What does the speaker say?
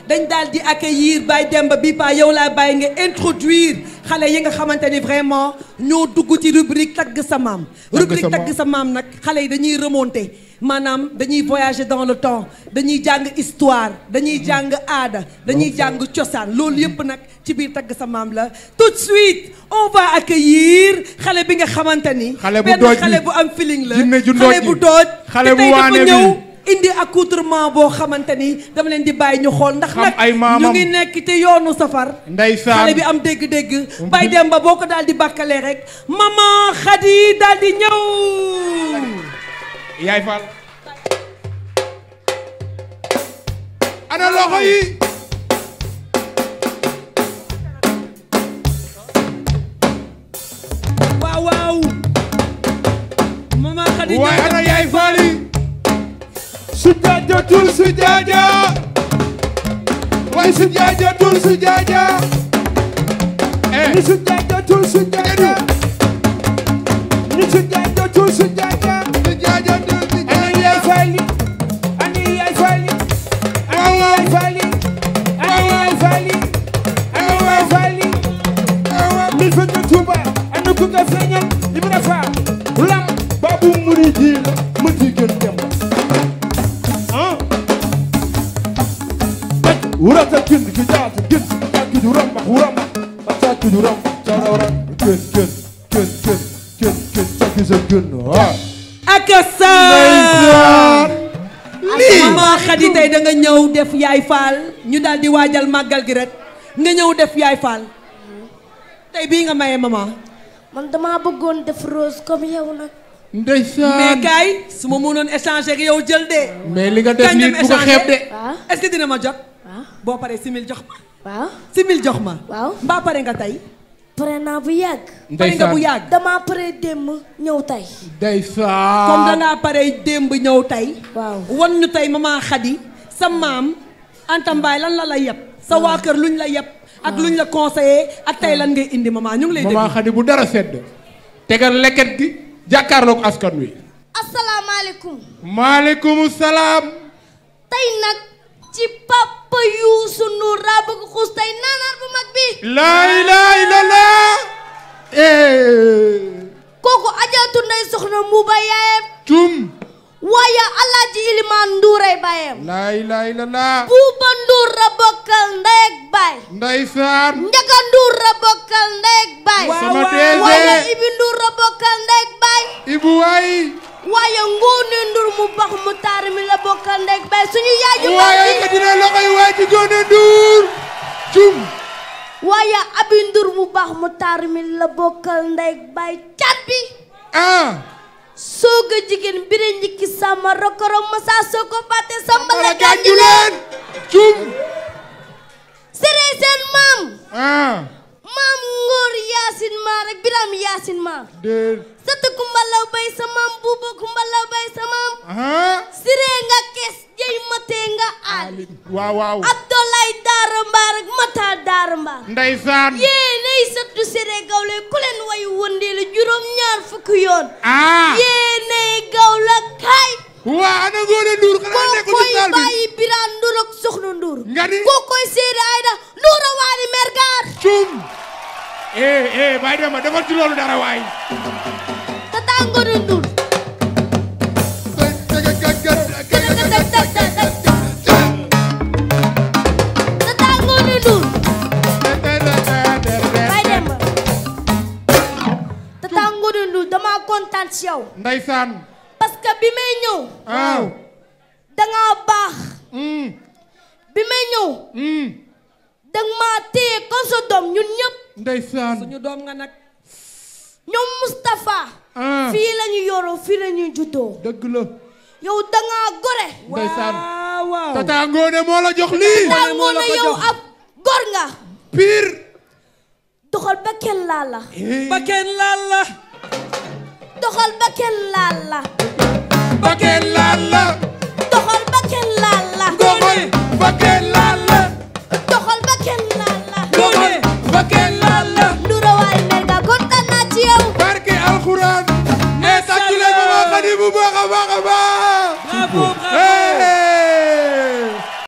dañ daal di accueillir Baye Demba bi pa yow laa bàyyi nga introduire xale yi nga xamante ni vraiment ñoo dugg ci rubrique tagg sa maam. rubrique tagg sa maam nag xale yi dañuy remonter maanaam dañuy voyager dans le temps dañuy jàng histoire dañuy jàng aada dañuy jàng cosaan loolu yëpp nag ci biir tagg sa maam la. tout de suite on va accueillir xale bi nga xamante ni. benn xale bu am feeling la xale bu dooj xale bu waane bi ñëw indi accoutrement boo xamante ni dama leen di bàyyi ñu xool ndax nag ñu ngi nekk te yoonu safar. ndeysaan xale bi am dégg-dégg. Baye Demba boo ko daal di bàkkalee rek maman Khady daal di ñëw. yaay Fall. ana loxo yi. waaw waaw. maman Khady waaye ana yaay Fall yi. Sujaaja tul sujaaja. waaye sujaaja tul sujaaja. ni sujaaja tul sujaaja. ni sujaaja tul sujaaja. sujaaja tul sujaaja. ani yaay Fall yi. ani yaay Fall yi. ani yaay Fall yi. ani yaay Fall yi. ani yaay Fall yi. min fa ñu Tuuba ana ku nga feeñal Ibra Faal lam babu muridi la mu di gën dem urata kin ki jaata kin ki du ramba uramba ta ki du ramba tarawra kin ki sa kin akasa lii maman Khady tey da nga ñëw def yaay Fall ñu daal di waajal màggal gi rek nga ñëw def yaay Fall tey bii nga maye maman. man dama bëggoon def rose comme yow nag. ndeysaan mais kay su ma mënoon échanger ak yow jël de. mais li nga def nii bu ko xeeb de. waaw est-ce que dina ma jot. waaw boo paree simil jox ma. waaw simil jox ma. waaw mbaa pare nga tey. pare naa bu yàgg. pare nga bu yàgg. dama pare démb ñëw tey. ndeysaan comme dangaa pare démb ñëw tey. waaw wan ñu tey maman Khady sa maam Anta Mbaye lan la la yeb. sa waa kër luñ la yeb. ak luñ la conseillé ak tey lan ngay indi maman ñu ngi lay déglu. maman Khady bu dara sedd. tegal leket gi jàkkaarloog askan wi. asalaamaaleykum. maaleykum salaam. tey nag ci papa Youssou Ndour raa bëgg xuus tey naanaar bu mag bi. laa ilaaha illallaah. kooku ajaatu ndey soxna Mbuuba yaayam. cum. waaye Alaaji Ilimaan Nduuray baayam. laa ilaaha illallaah. Buuba Nduur ra bokkal ndey ak baay. ndeysaan. Njaka Nduur ra bokkal ndey ak baay. sama DG. waaye Ibi Nduur ra bokkal ndey ak baay. Ibu waay. waaye Ngoone Nduur mu bax mu taar mi la bokkal ndey ak baay suñu yaay ju baax waaye nga dina loxoy waay ci Ngoone Nduur. cum. waaye Abi Nduur mu baax mu taar mi la bokkal ndey ak baay cat bi. sooga jigéen bire njikki sama rokoro masa soo ko fàtte samba la gànju leen. cum. sere seen maam. maam Ngor Yaasin maar ak Biram Yaasin maar. sëtu kumbalaw bay sa maam buuba kumbalaw bay sa maam. sire nga kees jey matee nga aali. waaw waaw. Abdoulaye Daara Mbaar ak Mata Daara Mbaar. ndeysaan. yéenay sëtu sire gawle ku leen way wëndeelu juróom ñaar fukki yoon. yéenay gawla kaay. waa ana Ngoone Nduur xanaa nekkul ci saal bi. kookoy bàyyi Biraan Nduur ak Soxna Nduur. nga ni kookoy Seydou Aïda Nduura waali mergaar. cum. Baye Demba defal ci loolu dara waay. Tata Ngoone Nduur. Tata Ngoone Nduur. Baye Demba. Tata Ngoone Nduur dama kontaan ci yow. ndeysaan. parce que bi may ñëw. waaw. danga baax. bi may ñëw. danga maa téye comme sa doom ñun ñëpp. ndeysaan. suñu doom nga nag. ñoom Moustapha. fii la ñu yoroo fii la ñu juddoo. dëgg la. yow danga gore. ndeysaan. waaw. Tata Ngoone moo la jox lii. Tata Ngoone yow ab gor nga. pire. doxal ba kenn laal la. ba kenn laal la. doxal ba kenn laal la. ba kenn laal la.